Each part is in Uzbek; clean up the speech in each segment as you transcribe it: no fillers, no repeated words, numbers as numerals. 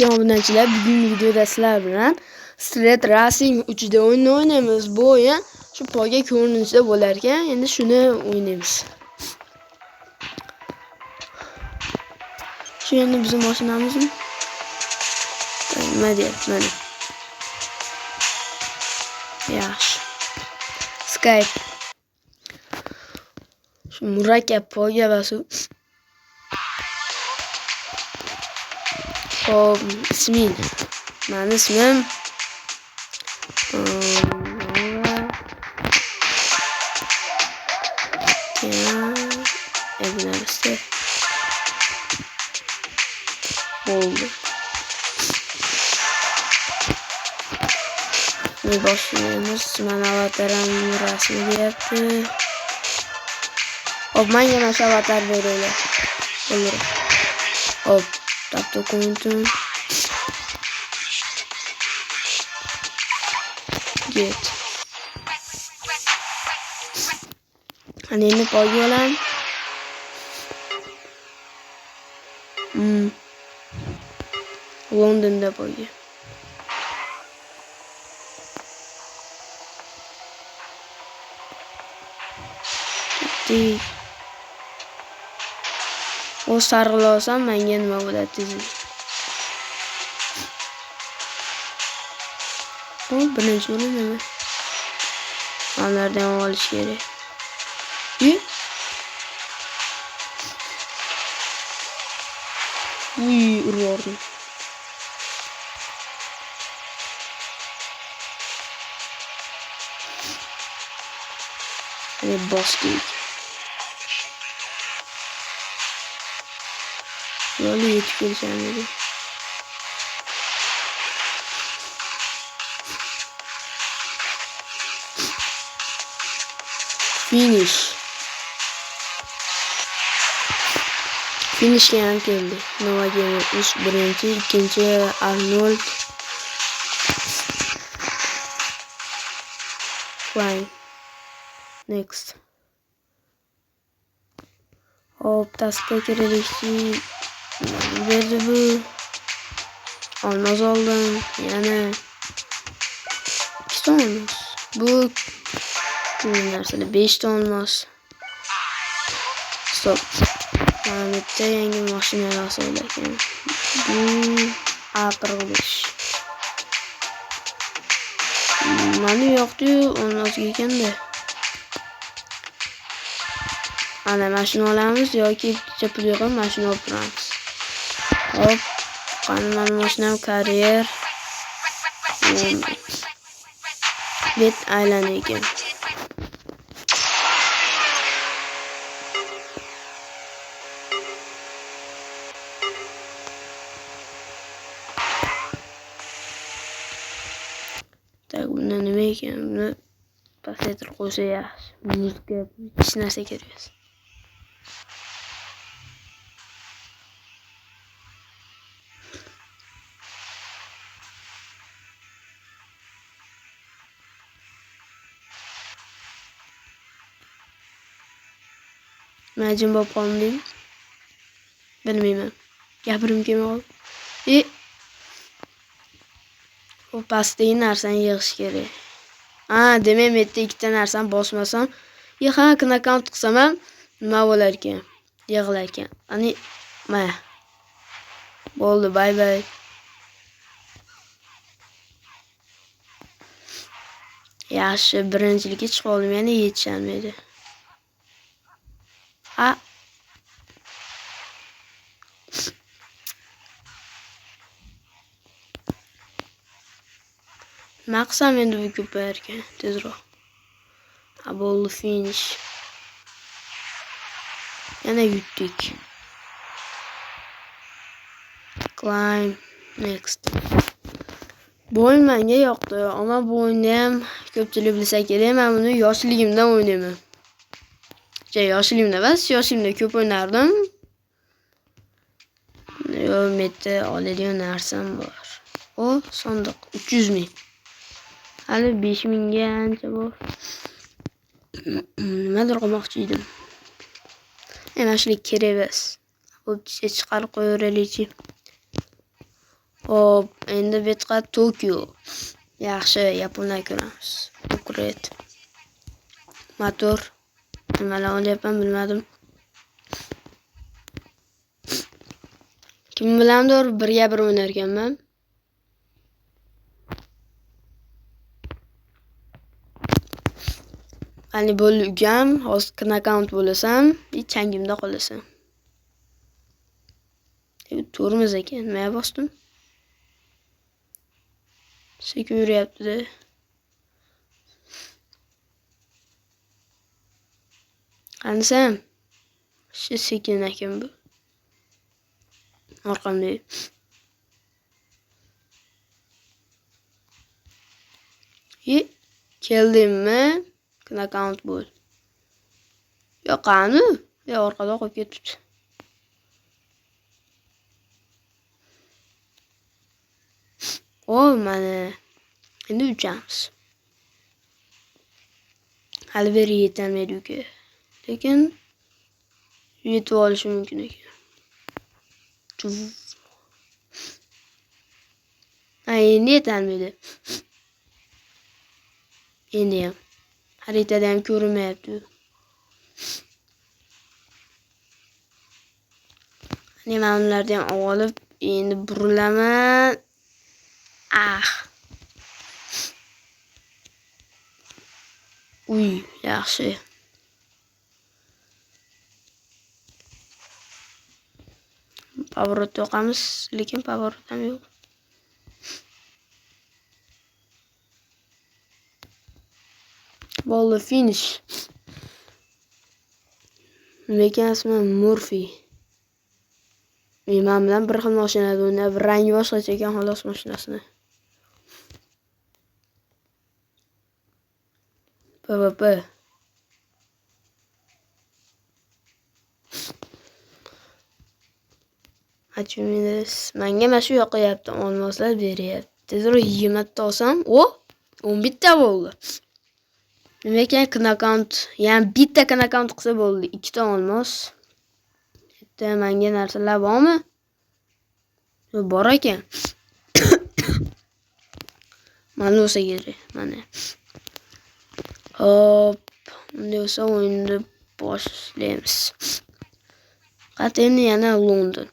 Obunachilar, bugungi videoda sizlar bilan Street Racing 3D o'yinini o'ynaymiz. Bu o'yin shu poyga ko'rinishida bo'lar ekan. Endi shuni o'ynaymiz. Shu endi bizning mashinamizmi? Nima deyapti mana. Yaxshi. Skype. Shu murakkab poyga bosib. Hop, isming. Mani ismim bu narsa bo'ldi. Buni boshlaymiz. Mana avatarim rasmi deyapti. Hop, menga mana shu avatar beringlar. Bo'ldi. Hop, tap dokumentim. Get. Ana endi poyga olaman. Londonda poyga. Ketdik. O sarg'ili olsam menga nima bo'ladi tezlik? Bu birinchi o'rin nima? Ulardan olish kerak. Uy, urib yubordim. Bosdik. Yo'li yetib kelisham edi. Finish. Finishga ham keldi. Nova Gamer 3 birinchi, ikkinchi Arnold. Climb. Next. Hop, taskga kiraylikchi. Berdi bu. Olmos oldim. Yana 2 ta olmos. Bu narsalar 5 ta olmos. Stop. Mana bitta yangi mashina narsa ekan. Bu A45. Mana yo'qdi-yu, olmosga ekanda. Ana mana shuni olamiz yoki bitta pul yig'ib mana shuni olib turamiz. Hop, qani mani mashinam karyer. Bet aylan ekan. Tak, bunda nima ekan? Buni pasaytirib qo'ysa yaxshi. Muzika, hech narsa kerak emas. Men jim bo'lib qoldim. Bilmayman. Gapirim kelmay qoldi. U pastdagi narsani yig'ish kerak. Ha, demak, men yerda ikkita narsani bosmasam, ha, knockout qilsam ham nima bo'lar ekan? Yig'ilar ekan. Ani, mana. Bo'ldi, bye bye. Yaxshi, birinchilikka chiqib oldim, yana yetisholmaydi. Ha. Nima qilsam endi bu ko'payar ekan tezroq. Ha, bo'ldi, finish. Yana yutdik. Climb next. Bu o'yin menga yoqdi, ammo bu o'yinni ham ko'pchilik bilsa kerak, men buni yoshligimdan o'ynayman. Yoshligimda emas, yoshligimda ko'p o'ynardim. Yo'q, men oladigan narsam bor. O, sandiq 300 ming. Hali 5000 ga ancha bor. Nimadir qilmoqchi edim. Mana shular kerak emas. Xo'p, chiqarib qo'yaveraylikchi. Hop, endi bu yerga Tokio. Yaxshi, Yaponiya ko'ramiz. Upgrade. Motor. Nimalar olyapman bilmadim. Kim bilandir birga bir o'ynar ekanman. Qani bo'ldi ukam, hozir knockout bo'lasam, changimda qolasan. To'rimiz ekan, nimaga bosdim? Sekin yuryapti-da. Qanisan? Shu sekin ekan bu. Orqamda. Keldimmi? Knockout bo'l. Yo'q, qani? Yo, orqada qolib ketibdi. O, mana endi uchamiz. Hali beri yetolmaydi uka. Lekin yetib olishi mumkin ekan. Ha, endi yetolmaydi. Endi ham xaritada ham ko'rinmayapti. Mana ularni ham olib, endi burilaman. Ah. Uy, yaxshi. Поворот yoqamiz, lekin поворот ham yo'q. Bo'ldi, finish. Nima ekan ismi? Murphy. Men bilan bir xil mashinada o'ynab, rangi boshqacha ekan xolos mashinasini. PvP. Achimimiz. Menga mana shu yoqayapti, olmoslar beryapti. Tezroq 20 ta olsam, o, 11 ta bo'ldi. Nima ekan knockout, ya'ni bitta knockout qilsa bo'ldi, 2 ta olmos. Bitta menga narsalar bormi? Yo'q, bor ekan. Mana bo'lsa kerak, mana. Hop, unday bo'lsa o'yinni boshlaymiz. Qat endi yana London.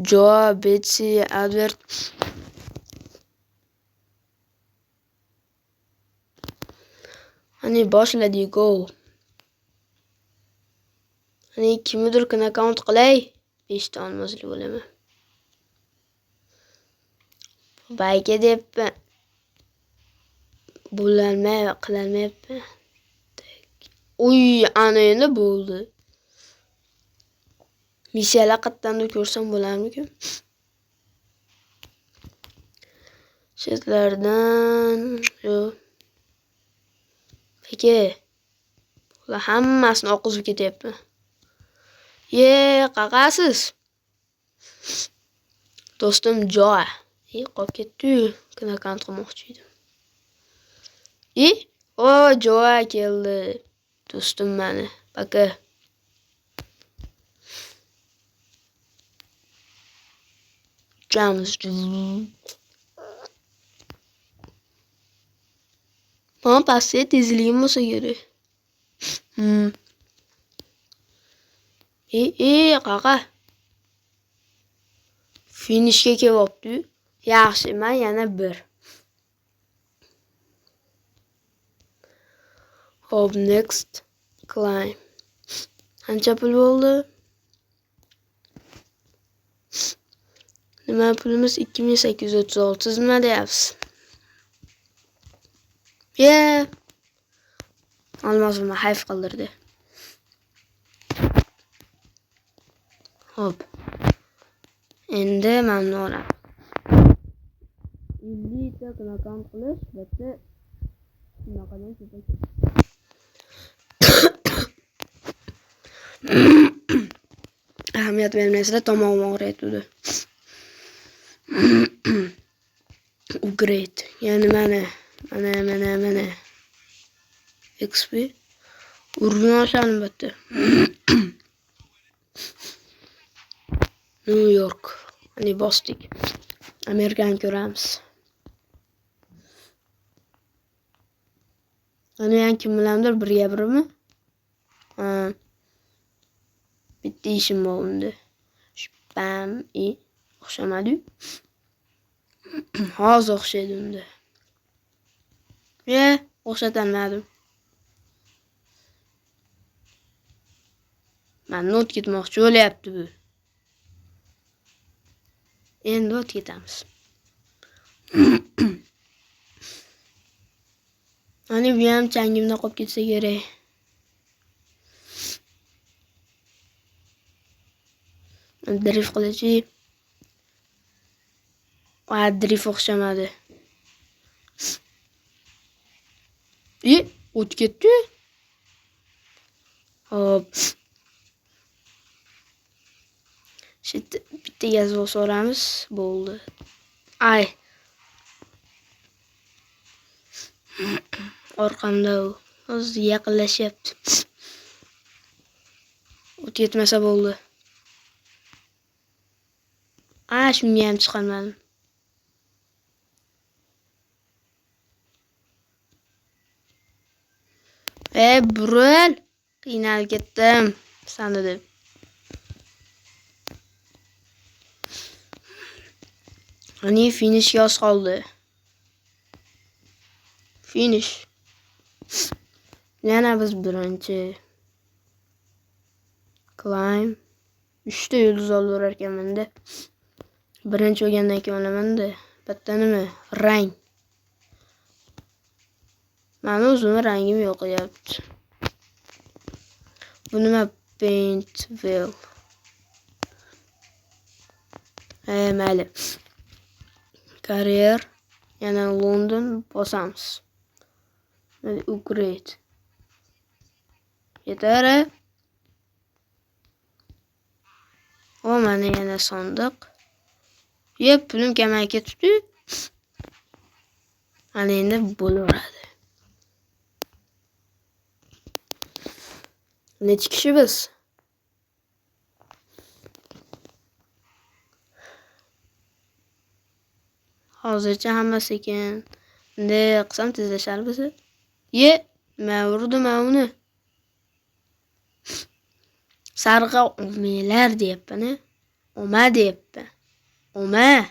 Joe, Betsy, Albert. Hani boshladik, go. Hani kimnidir knockout qilay, 5 ta olmosli bo'laman. Bayka debman. Bo'lalmay, qilolmayapman. Uy, ana endi bo'ldi. Missiyalar qayerdandir ko'rsam bo'larmikin? Chetlardan yo'q. Peki. Ular hammasini oqizib ketyapti. Ye, qaqasiz. Do'stim Joa. Qolib ketdi-yu. Knockout qilmoqchi edim. O, Joa keldi. Do'stim mani. Paka. Uchamiz. Mana pastga tezligim bo'lsa kerak. Qaqa. Finishga kelyapti-yu. Yaxshi, men yana bir. Hop, next climb. Qancha pul bo'ldi? Nima pulimiz? 2836. Siz nima deyapsiz? Ye. Olmosimni hayf qildirdi. Hop. Endi mana buni olamiz. 50 ta knockout qilish bitta shunaqadan ko'p ekan. Ahamiyat bermaysizlar, tomog'im og'riyotdi. Upgrade. Ya'ni mana, mana, mana, mana. XP. Urg'u oshadi bitta. New York. Hani bosdik. Amerikani ko'ramiz. Ani ham kim bilandir birga birmi? Ha. Bitta ishim bor unda. Shu bam i o'xshamadi. Hozir o'xshaydi unda. Ye, o'xshatolmadim. Meni o't ketmoqchi bo'lyapti bu. Endi o't ketamiz. Ani bu ham changimda qolib ketsa kerak. Drift qilichi. Va drift o'xshamadi. O't ketdi. Hop. Şimdi bitta gaz bosib olamiz. Bo'ldi. Ay. Orqamda u. Hozir yaqinlashyapti. O't yetmasa bo'ldi. Shunga ham chiqolmadim. Buril. Qiynalib ketdim sani deb. Hani finishga oz qoldi. Finish. Yana biz birinchi. Climb. 3 ta yulduz oldirar ekanman-da. Birinchi bo'lgandan keyin olaman-da. Bitta nima? Rang. Meni o'zimni rangim yo'qolyapti. Bu nima? Paint wheel. Mayli. Karyer. Yana London bosamiz. Upgrade. Yetar. O mana yana sandiq. Yep, pulim kamayib ketibdi. Ana endi bo'laveradi. Necha kishi biz? Hozircha hamma sekin. Bunday qilsam tezlashar bizi. Ye, nima urdim uni? Sarg'a olmanglar deyapman, Oma deyapman. Oma.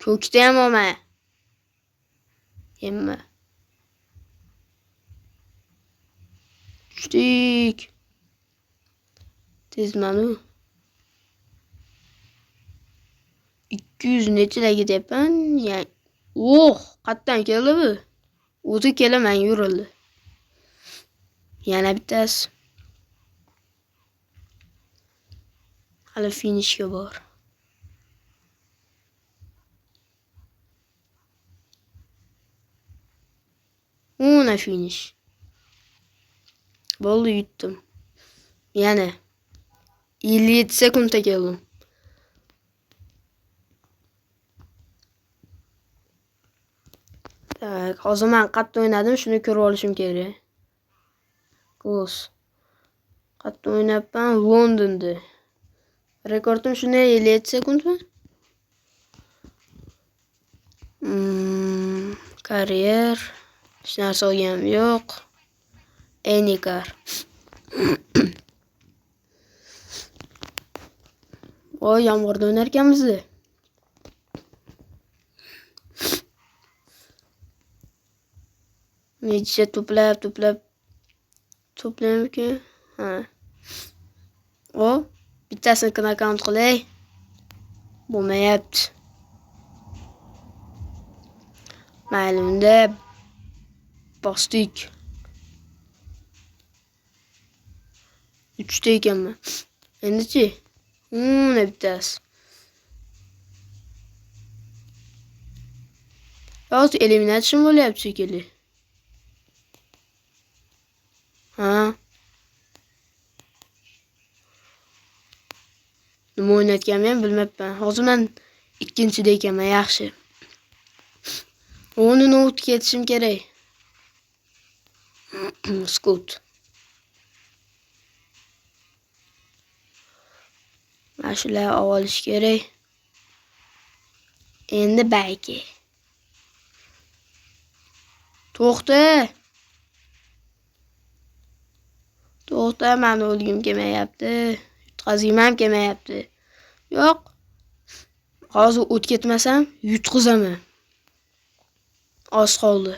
Ko'kda ham olma. Yemma. Tushdik. Tezmanu. 200 nechalar ketyapman? Oh, qayerdan keldi bu? O'zi kelib menga urildi. Yana bittasi. Hali finishga bor. Una finish. Bo'ldi, yutdim. Yana 57 sekundda keldim. Tak, hozir men qayerda o'ynadim, shuni ko'rib olishim kerak. Close. Qayerda o'ynabman? Londonda. Rekordim shunday 57 sekundmi? Karyer. Hech narsa olganim yo'q. Enikar. Voy, yomg'irda o'ynar ekanmiz. Necha to'plab to'playmikin? Ha. O, bittasini knockout qilay. Bo'lmayapti. Mayli, unda bosdik. 3 ta ekanman. Endichi? Uni bittasi. Hozir eliminatsiya bo'lyapti shekilli. Ha. Nima o'ynatganimni ham bilmayapman. Hozir men ikkinchida ekanman, yaxshi. Uni o'tib ketishim kerak. Scoot. Mana shular olish kerak. Endi balki. To'xta. To'xta, meni o'lgim kelmayapti. Yutqazgim ham kelmayapti. Yo'q. Hozir o't ketmasam yutqizaman. Oz qoldi.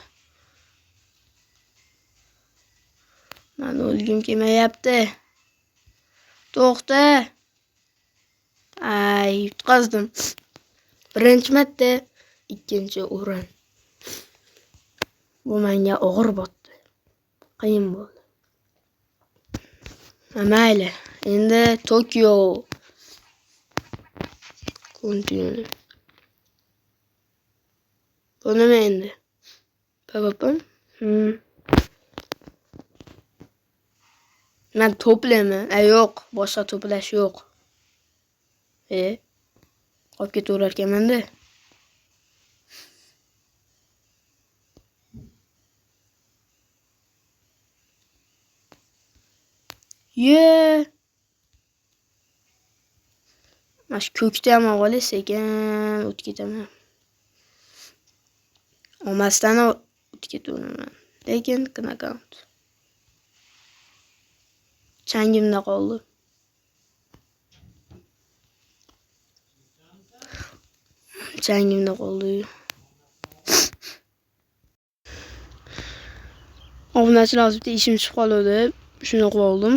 Meni o'lgim kelmayapti. To'xta. Ay, yutqazdim. Birinchi marta, ikkinchi o'rin. Bu menga og'ir botdi. Qiyin bo'ldi. Mayli, endi Tokio. Continue. Bu nima endi? PvP? Men to'playman. Yo'q, boshqa to'plash yo'q. Qolib ketaverar ekanman-da. Ye. Mana shu ko'kda ham olay, sekin o'tib ketaman. Olmasdan o'tib ketaveraman. Lekin knockout. Changimda qoldi. Changimda qoldi. Obunachilar, hozir bitta ishim chiqib qoldi. Shuni qilib oldim.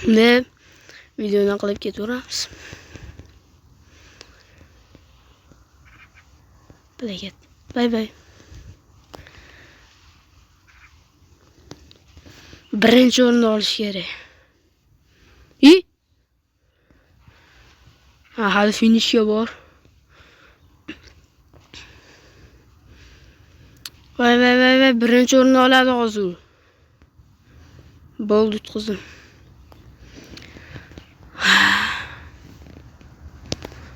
Endi videoni qilib ketaveramiz. Balakat. Bye bye. Birinchi o'rinni olish kerak. Ha, hali finishga bor. Vay vay vay vay, birinchi o'rinni oladi hozir. Bo'ldi, yutqizdim.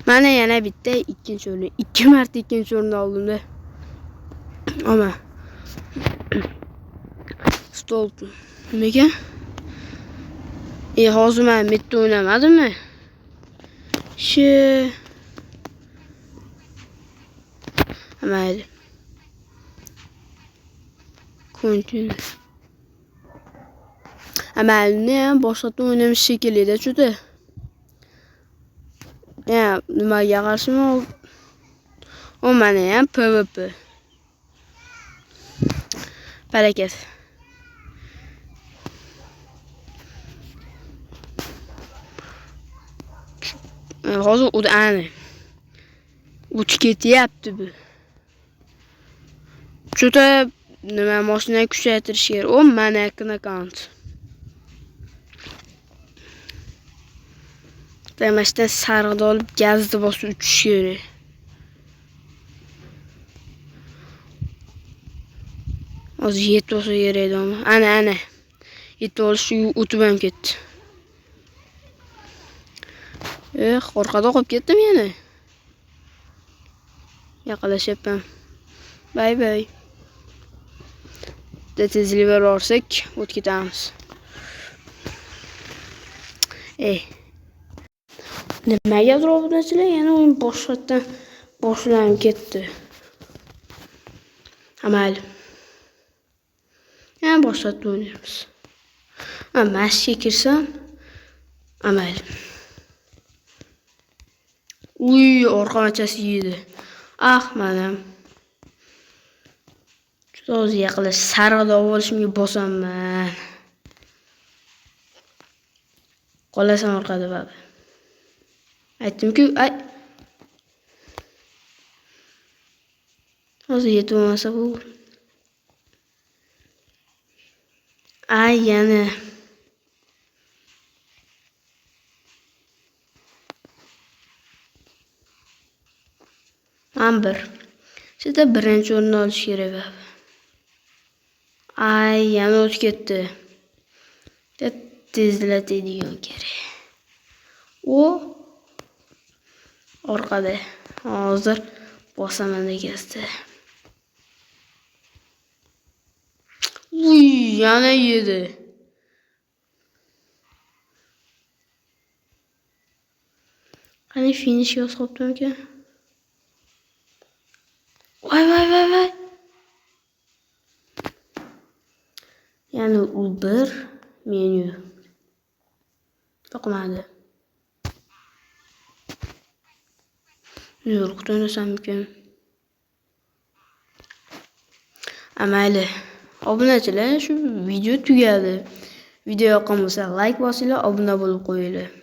Mana yana bitta ikkinchi o'rin. 2 marta ikkinchi o'rinni oldimda. Ama stol nima ekan? Hozir men bitta o'ynamadimmi? Shu mayli. Continue. Amalni ham boshqatdan o'ynamish shekilli-da juda. Ya, nimaga qarshimi? O mana ham PvP. Barakat. Hozir u ani. Uchib ketyapti bu. Juda nima mashinani kuchaytirish kerak. O mana knockout. Demashdan sarg'ida olib gazni bosib uchish kerak. Hozir yetib olsa kerak edi. Ana, ana. Yetib olish o'tib ham ketdi. Orqada qolib ketdim yana. Yaqinlashyapman. Bye bye. Tezlik berib o'tib ketamiz. Nimagadir obunachilar yana o'yin boshqatdan boshlanib ketdi. Mayli. Yana boshqatdan o'ynaymiz. Mashqga kirsam, mayli. Uy, orqa machasi yedi. Ah, manam. Juda o'zi yaqinlash, sarg'ida olishimga bosaman. Qolasan orqada baba. Aytdim-ku, ay. Hozir yetib olmasa bu. Ay, yana. Man bir. Sizda birinchi o'rinni olish kerak baba. Ay, yana o'tib ketdi. Tezlatadigan kerak. U orqada. Hozir bosaman degasti. Uy, yana yedi. Qani finish yozib qolibdimikan? Voy voy voy voy. Ya'ni u bir menyu. Yoqmadi. Yo'q, o'ynasammikan? Mayli. Obunachilar, shu video tugadi. Video yoqqan bo'lsa, like bosinglar, obuna bo'lib qo'yinglar.